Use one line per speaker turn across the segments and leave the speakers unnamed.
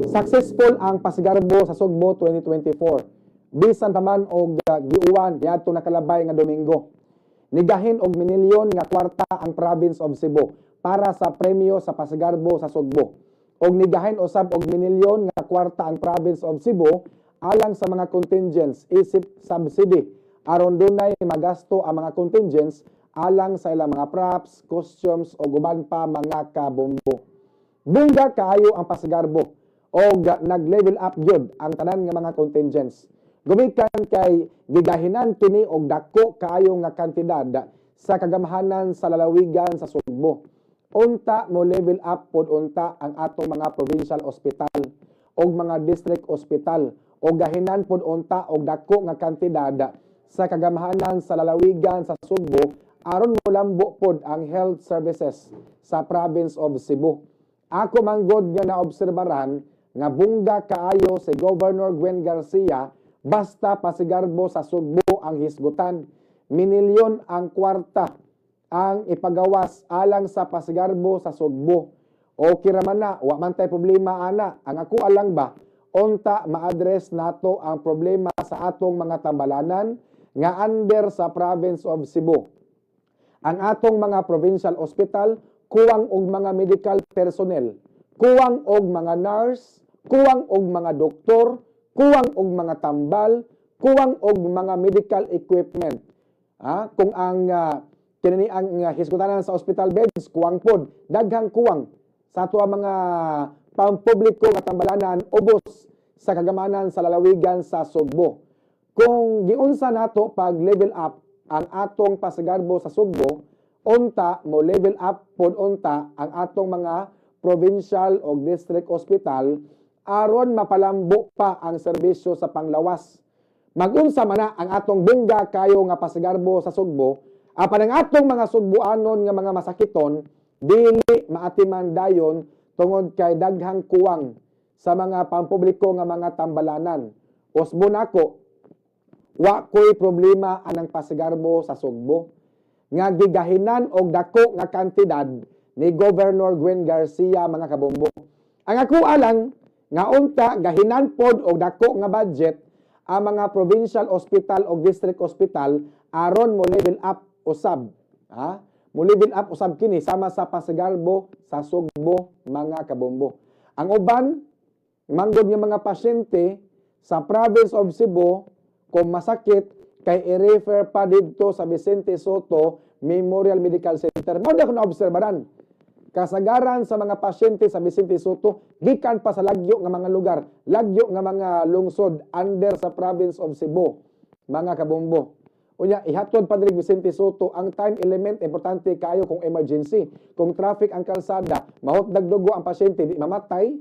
Successful ang Pasigarbo sa Sugbo 2024. Bisan pa man og giuwan niadto nakalabay nga Domingo. Nigahin og minilyon nga kwarta ang Province of Cebu para sa premyo sa Pasigarbo sa Sugbo. Og nigahin usab og minilyon nga kwarta ang Province of Cebu alang sa mga contingents isip subsidy aron dunay magasto ang mga contingents alang sa ilang mga props, costumes o uban pa, mga kabombo. Bungga kaayo ang Pasigarbo og nag-level up gyud ang tanan nga mga contingents. Gumikan kay gigahinan kini og dako kaayo nga kantidad sa kagamhanan sa lalawigan sa Sugbo. Unta mo level up pod unta ang atong mga provincial hospital og mga district hospital og gahinan pod unta og dako nga kantidad sa kagamhanan sa lalawigan sa Sugbo aron molambo pod ang health services sa Province of Cebu. Ako manggod nga naobserbaran nga bungga kaayo si Governor Gwen Garcia basta Pasigarbo sa Sugbo ang hisgutan. Minilyon ang kwarta ang ipagawas alang sa Pasigarbo sa Sugbo. Okay raman na, wa man tay problema ana. Ang ako alang ba, unta ma-address nato ang problema sa atong mga tambalanan nga under sa Province of Cebu. Ang atong mga provincial hospital kuwang og mga medical personnel, kuwang og mga nurse, kuwang og mga doktor, kuwang og mga tambal, kuwang og mga medical equipment. Kung ang kinini ang hisgutanan sa hospital beds kuwang pod, daghang kuwang sa ato ang mga pampubliko nga tambalanan ubos sa kagamanan sa lalawigan sa Sugbo. Kung giunsa nato pag level up ang atong Pasigarbo sa Sugbo, unta mo level up pod unta ang atong mga provincial o district hospital aron mapalambo pa ang serbisyo sa panglawas. Magunsa man na ang atong bungga kayo nga Pasigarbo sa Sugbo, apan ang atong mga Sugbuanon nga mga masakiton dili maatiman dayon tungod kay daghang kuwang sa mga pampubliko nga mga tambalanan. Usbo nako, wa ko'y problema anang Pasigarbo sa Sugbo nga gigahinan og dako nga kantidad ni Governor Gwen Garcia, mga kabombo. Ang ako alang nga unta gahinan pod og dako nga budget ang mga provincial hospital o district hospital aron mo level up usab. Ha? Mo level up usab kini sama sa Pasigarbo sa Sugbo, mga kabombo. Ang uban manggod nga mga pasyente sa Province of Cebu kung masakit kay i-refer pa didto sa Vicente Sotto Memorial Medical Center. Mao na ako naobserbaran. Kasagaran sa mga pasyente sa Vicente Sotto gikan pa sa lagyo nga mga lugar, lagyo nga mga lungsod under sa Province of Cebu, mga kabombo. Unya ihatod pa diri Vicente Sotto, ang time element importante kayo kung emergency, kung traffic ang kalsada, mahutdag dugo ang pasyente, di mamatay,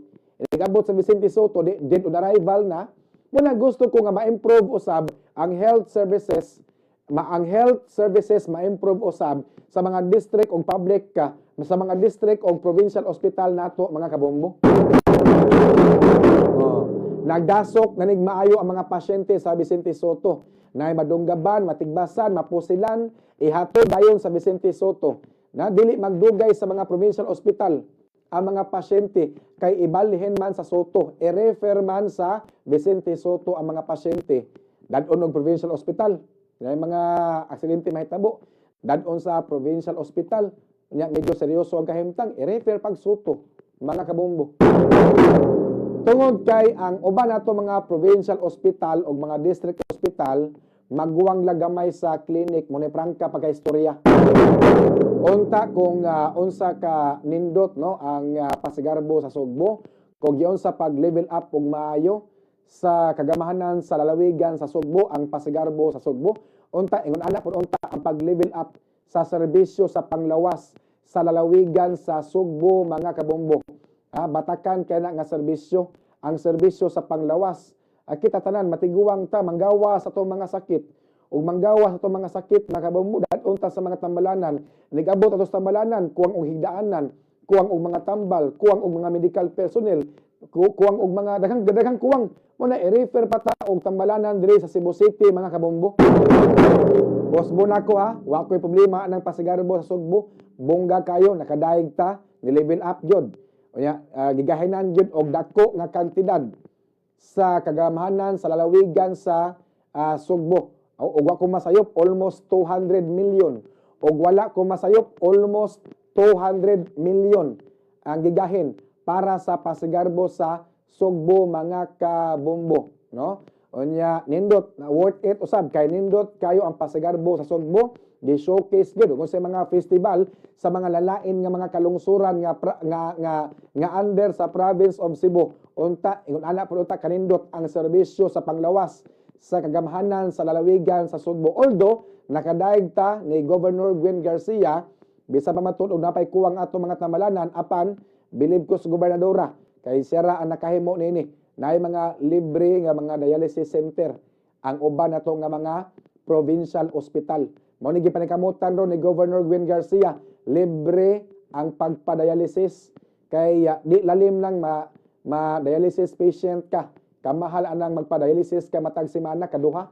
nagabot sa Vicente Sotto, di dead on arrival na. Muna gusto ko nga ma-improve usab ang health services, ang health services ma-improve usab sa mga district o public ka, sa mga district o provincial hospital nato, mga kabombo. Oh. Nagdasok nanig maayo ang mga pasyente sa Vicente Sotto. Nay madunggaban, matigbasan, mapusilan, ihatod dayon sa Vicente Sotto. Na dili magdugay sa mga provincial hospital ang mga pasyente kay ibalhin man sa Sotto, i-refer man sa Vicente Sotto ang mga pasyente. Dad-on og provincial hospital. Nay mga aksidente mahitabo, dad-on sa provincial hospital. Nya medyo seryoso ang kahimtang, i-refer pag Sotto, mga kabombo. Tungod kay ang uban nato mga provincial hospital o mga district hospital maguwang lagamay sa clinic mo ni prangka pagka-istorya. Unta kung unsa ka nindot no ang Pasigarbo sa Sugbo, kung giunsa pag level up og maayo sa kagamahanan sa lalawigan sa Sugbo ang Pasigarbo sa Sugbo, unta ingon ana pud unta ang pag level up sa serbisyo sa panglawas sa lalawigan sa Sugbo, mga kabombo. Batakan kay na nga serbisyo, ang serbisyo sa panglawas. Kita tanan matiguang ta manggawa sa atong mga sakit. Ug manggawa sa atong mga sakit, mga kabombo, dad-on ta sa mga tambalanan. Nigabot ato sa tambalanan, kuwang og higdaanan, kuwang og mga tambal, kuwang og mga medical personnel, kuwang og mga daghang daghang kuwang. Mo na i-refer pa ta og tambalanan diri sa Cebu City, mga kabombo. Usbo nako ha, wa ko'y problema ng Pasigarbo sa Sugbo. Bongga kayo, nakadaig ta, ni level up gyud. Unya gigahinan gyud og dako nga kantidad sa kagamhanan sa lalawigan sa Sugbo. O, ug wa ko masayop, almost 200 million. Og wala ko masayop, almost 200 million ang gigahin para sa pasigarbo sa Sugbo, mga kabombo, no? Unya nindot na worth it usab kay nindot kayo ang pasigarbo sa Sugbo, gi showcase gyud kung sa mga festival sa mga lalain nga mga kalungsuran nga pra- nga nga nga under sa province of Cebu. Unta ingon ana pud unta kanindot ang serbisyo sa panglawas sa kagamhanan sa lalawigan sa Sugbo. Although nakadaig ta ni Governor Gwen Garcia, bisan pa matud og napay kuwang ato mga tambalanan, apan bilib ko sa gobernadora kay siya ra ang nakahimo niini. Naay mga libre nga mga dialysis center ang uban nato nga mga provincial hospital. Mao ni gipanikamutan ron ni Governor Gwen Garcia, libre ang pagpa-dialysis kay di lalim lang ma, ma dialysis patient ka. Kamahal anang magpa-dialysis ka matag semana kaduha.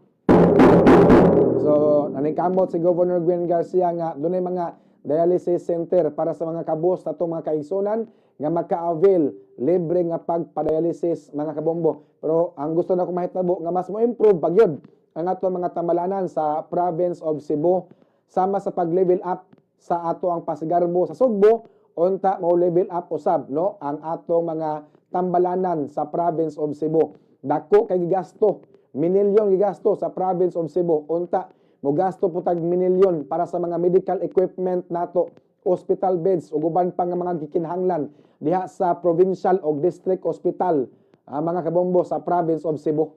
So, naningkamot si Governor Gwen Garcia nga dunay mga dialysis center para sa mga kabus natong mga kaigsunan nga maka-avail libre nga pagpa-dialysis, mga kabombo. Pero ang gusto na ko mahitabo nga mas mo improve pagyud ang ato mga tambalanan sa province of Cebu sama sa pag-level up sa ato ang pasigarbo sa Sugbo. Unta mo level up usab, no, ang atong mga tambalanan sa province of Cebu. Dako kay gigasto, minilyon gigasto sa province of Cebu. Unta mo gasto po tag minilyon para sa mga medical equipment nato, hospital beds ug uban pa nga mga gikinahanglan diha sa provincial o district hospital, mga kabombo, sa province of Cebu.